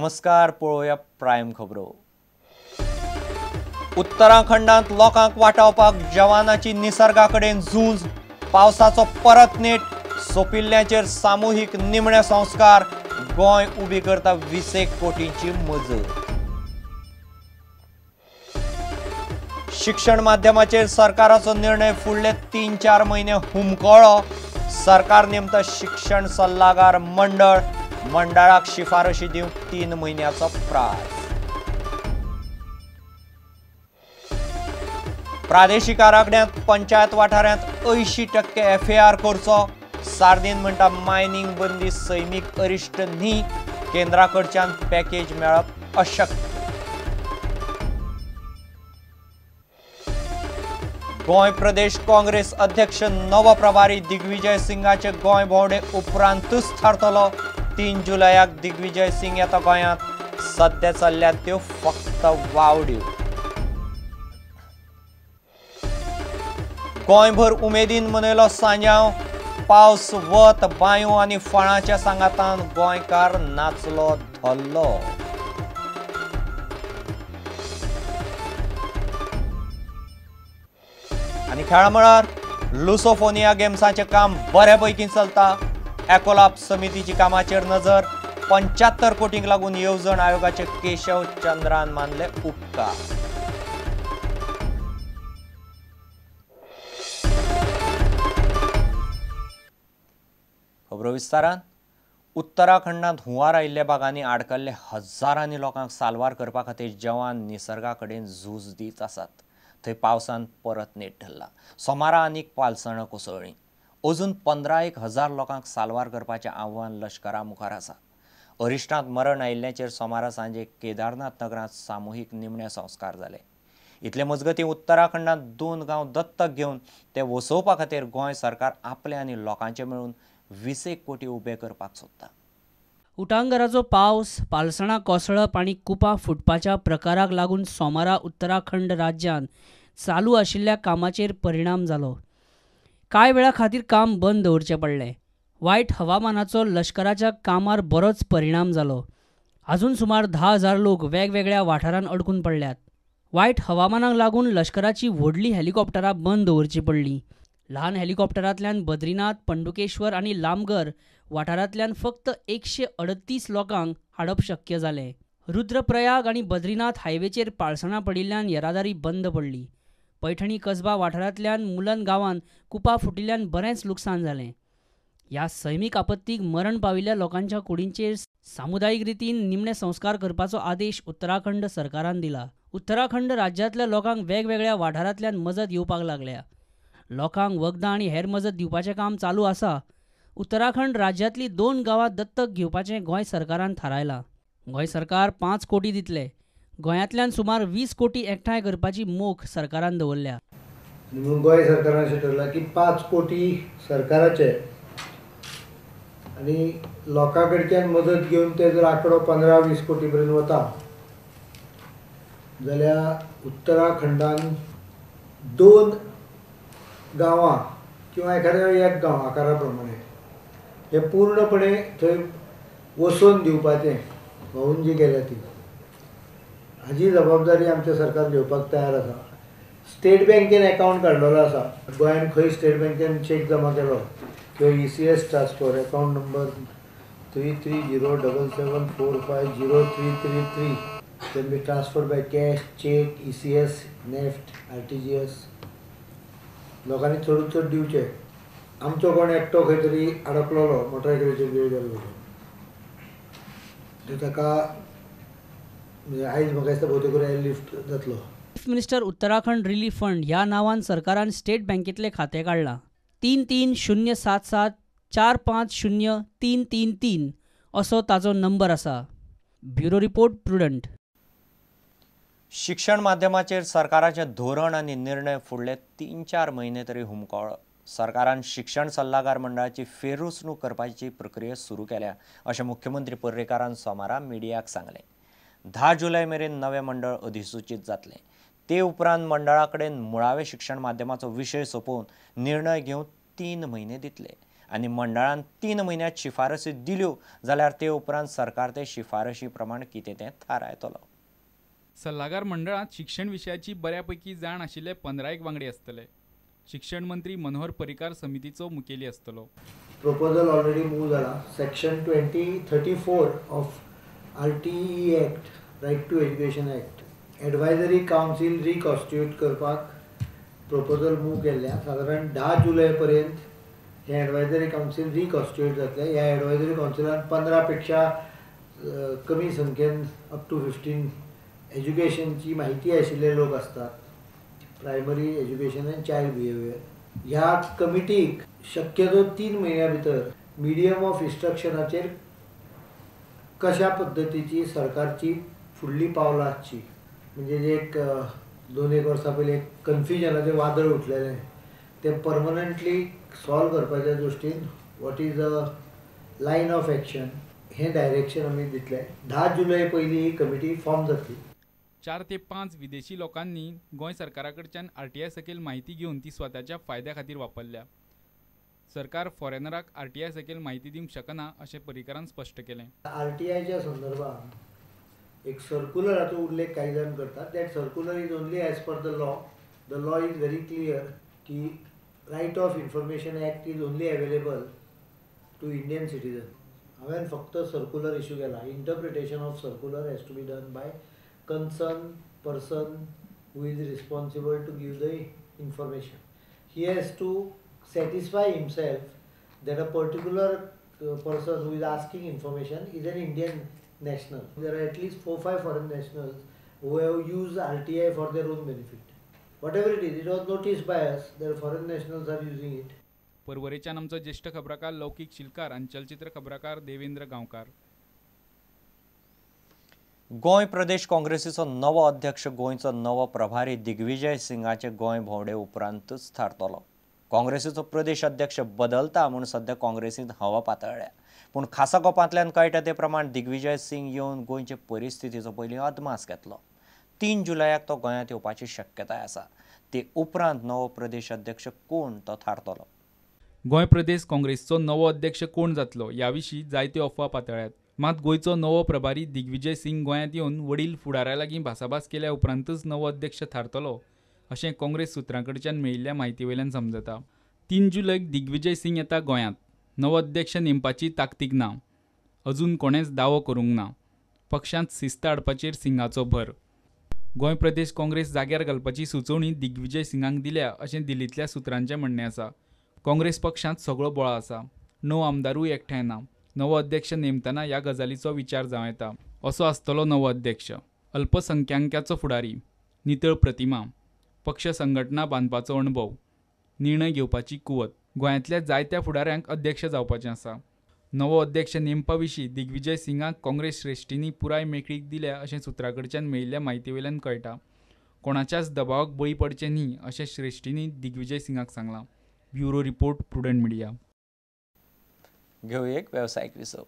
नमस्कार, पळोवया प्रायम खबरो। उत्तराखंडांत लोकांक वाटावपाक जवानाची निसर्गा कडेन झूंज, पावसाचो परत नेट, सोंपिल्ल्याचेर सामुहीक निमणे संस्कार, गोंय उबी करता 20 कोटींची मजत। शिक्षण माध्यमाचेर सरकाराचो निर्णय फुडले 3-4 म्हयने हुमकळो, सरकार नेमता शिक्षण सल्लागार मंडळ, मंडळाक शिफारशी दिवंक 3 म्हयन्याचो प्रास। प्रादेशीक आराखड्यांत पंचायत वाठारांत 80% FAR करचो, सार्दीन म्हणटा मायनिंग बंदी सैमीक अरिश्ट न्ही, केंद्रा कडच्यान पॅकेज मेळप अशक्य। गोंय प्रदेश काँग्रेस अध्यक्ष नवप्रभारी दिग्विजय सिंगाचे गोंय भोंवडे उपरांतूच थारतलो। 3 जुलयाक दिग्विजय सिंग येता गोंयांत, सद्या चल्ल्यात त्यो फक्त वावड्यो। गोंयभर उमेदीन मनयलो सांजांव, पावस, वत, बांयो आनी फळांच्या सांगातान गोंयकार नाचलो धोल्लो। आनी खेळा मळार लुसोफोनिया गेम्साचें काम बऱ्यापैकी चलता, एकोलाप समितीची कामाचेर नजर, 75 कोटींक लागून येवजण आयोगाचे केशव चंद्रान मानले उपकार। खबरो विस्तारान। उत्तराखंडांत हुंवार आयिल्ल्या भागांनी आडकल्ले हजारांनी लोकांक साल्वार करपा खातीर जवान निसर्गा कडेन झूज दीत आसात। थंय पावसान परत नेट धरला, सोमारा आनीक पालसणां कोसळ्ळीं। अजून 15,000 लोकांक साल्वार करपाचें आव्हान लश्करा मुखार आसा। अरिश्टांत मरण आयिल्ल्याचेर सोमारा सांजे केदारनाथ नगरांत सामुहीक निमणे संस्कार जाले। इतले मजगतीं उत्तराखंडांत 2 गांव दत्तक घेवन ते वसोवपा खातीर गोंय सरकार आपले आनी लोकांचे मेळून 20 कोटी उबे करपाक सोदता। उटांगराचो पावस, पालसणां कोसळप आनी कुपां फुटपाच्या प्रकाराक लागून सोमारा उत्तराखंड राज्यांत चालू आशिल्ल्या कामाचेर परिणाम जालो। कांय वेळा खातीर काम बंद दवरचें पडलें। वायट हवामानाचो लश्कराच्या कामार बरोच परिणाम जालो। अजून सुमार 10,000 लोक वेगवेगळ्या वाठारांत अडकून पडल्यात। वायट हवामानाक लागून लश्कराची व्हडली हेलिकॉप्टरां बंद दवरची पडलीं। ल्हान हेलिकॉप्टरांतल्यान बद्रीनाथ, पंडुकेश्वर आनी लामगर वाठारांतल्यान फक्त 138 लोकांक हाडप शक्य जालें। रुद्रप्रयाग आनी बद्रीनाथ हायवेचेर पालसणां पडिल्ल्यान येरादारी बंद पडली। पैठणी कसबा वाठारांतल्यान मुलन गांवांत कुपां फुटिल्ल्यान बरेंच लुकसाण जालें। ह्या सैमीक आपत्तीक मरण पाविल्ल्या लोकांच्या कुडींचेर सामुदायीक रितीन निमणे संस्कार करपाचो आदेश उत्तराखंड सरकारान दिला। उत्तराखंड राज्यांतल्या लोकांक वेगवेगळ्या वाठारांतल्यान मजत येवपाक लागल्या। लोकांक वखदां आनी हेर मजत दिवपाचें काम चालू आसा। उत्तराखंड राज्यांतली 2 गांवां दत्तक घेवपाचें गोंय सरकारान थारायलां। गोंय सरकार 5 कोटी दितले। गोंयांतल्यान सुमार 20 कोटी एकठांय करपाची मोख सरकारान दवरल्या। म्हणून गोंय सरकारान अशें ठरलां की 5 कोटी सरकाराचे आनी लोकां कडच्यान मदत घेवन ते जर आंकडो 15-20 कोटी पर्यंत वता जाल्यार उत्तराखंडान 2 गांवां किंवा एखाद्या एक गांव आकारा प्रमाणे हे पूर्णपणे थंय वसोवन दिवपाचें, व्हांवून जी गेल्या ती, हाजी जबाबदारी आमचें सरकार घेवपाक तयार आसा। स्टेट बँकेन एकावंट काडलेलो आसा, गोंयान खंय स्टेट बँकेन चॅक जमा केलो किंवा ECS transfer account number 3307745033 can be transferred by cash, cheque, ECS, NEFT, RTGS. लोकांनी चडूच चड दिवचे। आमचो कोण एकटो खंय तरी अडकलेलो मोटरसायकलीचेर वेळ जाल्लो तो ताका आयज म्हाका दिसता भोवतेक करून एअरलिफ्ट जातलो। Chief minister Uttarakhand relief fund ह्या नांवान सरकारान स्टेट बँकेतलें खातें काडलां। 33077 450 333 असो ताचो नंबर आसा। Bureau report, Prudent. शिक्षण माध्यमाचेर सरकाराचें धोरण आनी निर्णय फुडले 3-4 म्हयने तरी हुमकळो। सरकारान शिक्षण सल्लागार मंडळाची फेररचणूक करपाची प्रक्रिया सुरू केल्या अशें मुख्यमंत्री पर्रीकारान सोमारा मिडियाक सांगलें। 10 जुलय मेरेन नवें मंडळ अधिसूचीत जातलें। ते उपरांत मंडळा कडेन मुळावें शिक्षण माध्यमाचो विशय सोंपोवन निर्णय घेवन 3 म्हयने दितले आनी मंडळान 3 म्हयन्यांत शिफारसी दिल्यो जाल्यार ते उपरांत सरकार ते शिफारशी प्रमाण कितें तें थारायतलो. सल्लागार मंडळांत शिक्षण विशयाची बऱ्यापैकी जाण आशिल्ले 15 वांगडी आसतले. शिक्षण मंत्री मनोहर पर्रीकार समितीचो मुखेली आसतलो. प्रपोजल ऑलरेडी मूव जाला. Section 2034 of RTE act, right to education act, advisory council reconstitute करपाक प्रपोजल मूव केल्ल्या. सादारण 10 जुलय पर्यंत हें एडवायजरी कावन्सील रिकॉन्स्टिट्यूट जातलें. ह्या एडवायजरी कावन्सिलान 15 पेक्षा कमी संख्येन अप टू 15 एज्युकेशनची म्हायती आशिल्ले लोक आसतात, primary education and child behaviour. ह्या कमिटीक शक्यतो 3 म्हयन्या भितर मिडियम ऑफ इन्स्ट्रक्शनाचेर कशा पद्दतीची सरकारची फुडली पावलां आसची, म्हणजे एक 2-1 वर्सां पयलीं एक कन्फ्युजनाचें वादळ उठलेलें तें परमनंटली सॉल्व करपाच्या दृश्टीन what is the line of action हें डायरेक्शन आमी दितले. 10 जुलय पयलीं ही कमिटी फॉर्म जातली. 4 ते 5 विदेशी लोकांनी गोंय सरकारा कडच्यान आरटीआय सकयल म्हायती घेवन ती स्वताच्या फायद्या खातीर वापरल्या. सरकार फॉरेनराक आरटीआय सकयल म्हायती दिवंक शकना अशें पर्रीकारान स्पश्ट केलें. आरटीआयच्या संदर्भात एक सर्क्युलराचो उल्लेख कांय जाण करतात. That circular is only as per the law. The law is very clear की right of information act is only available to Indian citizen. हांवें फक्त सर्क्युलर इश्यू केला. Interpretation of circular has to be done by concerned person who is responsible to give the information. He has to satisfy himself that a particular person who is asking information is an Indian national. There are at least 4-5 foreign nationals who have used RTI for their own benefit. Whatever it is, it was noticed by us that foreign nationals are using it. पर्वरेच्यान आमचो ज्येष्ठ खबराकार लौकीक शिलकार आनी चलचित्र खबराकार देवेंद्र गांवकार. गोंय प्रदेश काँग्रेसीचो नवो अध्यक्ष गोंयचो नवो प्रभारी दिग्विजय सिंगाचे गोंय भोंवडे उपरांतच थारतलो. काँग्रेसीचो प्रदेश अध्यक्ष बदलता म्हूण सद्या काँग्रेसींत हवा पातळ्ळ्या. पूण खासा गोपांतल्यान कळटा ते प्रमाण दिग्विजय सिंग येवन गोंयचे परिस्थितीचो पयलीं अदमास घेतलो. 3 जुलयाक तो गोंयांत येवपाची शक्यताय आसा. ते उपरांत नवो प्रदेश अध्यक्ष कोण तो थारतलो. गोंय प्रदेश काँग्रेसचो नवो अध्यक्ष कोण जातलो ह्या विशीं जायत्यो अफवा पातळ्ळ्यात. मात गोंयचो नवो प्रभारी दिग्विजय सिंग गोंयांत येवन वडील फुडाऱ्या लागीं भासाभास केल्या उपरांतच नवो अध्यक्ष थारतलो अशें काँग्रेस सुत्रां कडच्यान मेळिल्ल्या म्हायती वयल्यान समजता. 3 जुलयक दिग्विजय सिंग येता गोंयांत. नवो अध्यक्ष नेमपाची ताकतीक ना. अजून कोणेच दावो करूंक ना. पक्षांत शिस्त हाडपाचेर सिंगाचो भर. गोंय प्रदेश काँग्रेस जाग्यार घालपाची सुचोवणी दिग्विजय सिंगाक दिल्या अशें दिल्लींतल्या सुत्रांचें म्हणणें आसा. काँग्रेस पक्षांत सगळो बोळा आसा. 9 आमदारूय एकठांय ना. नवो अध्यक्ष नेमतना ह्या गजालीचो विचार जावं येता. असो आसतलो नवो अध्यक्ष. अल्पसंख्यांकाचो फुडारी, नितळ प्रतिमा, पक्ष संघटना बांदपाचो अणभव, निर्णय घेवपाची कुवत. गोंयांतल्या जायत्या फुडाऱ्यांक अध्यक्ष जावपाचें आसा. नवो अध्यक्ष नेमपा विशीं दिग्विजय सिंगाक काँग्रेस श्रेश्ठींनी पुराय मेकळीक दिल्या अशें सुत्रां कडच्यान मेळिल्ल्या म्हायती वयल्यान कळटा. कोणाच्याच दबावाक बळी पडचें न्ही अशें श्रेश्ठींनी दिग्विजय सिंगाक सांगलां. Bureau report, Prudent media. घेवया एक वेवसायीक विसव.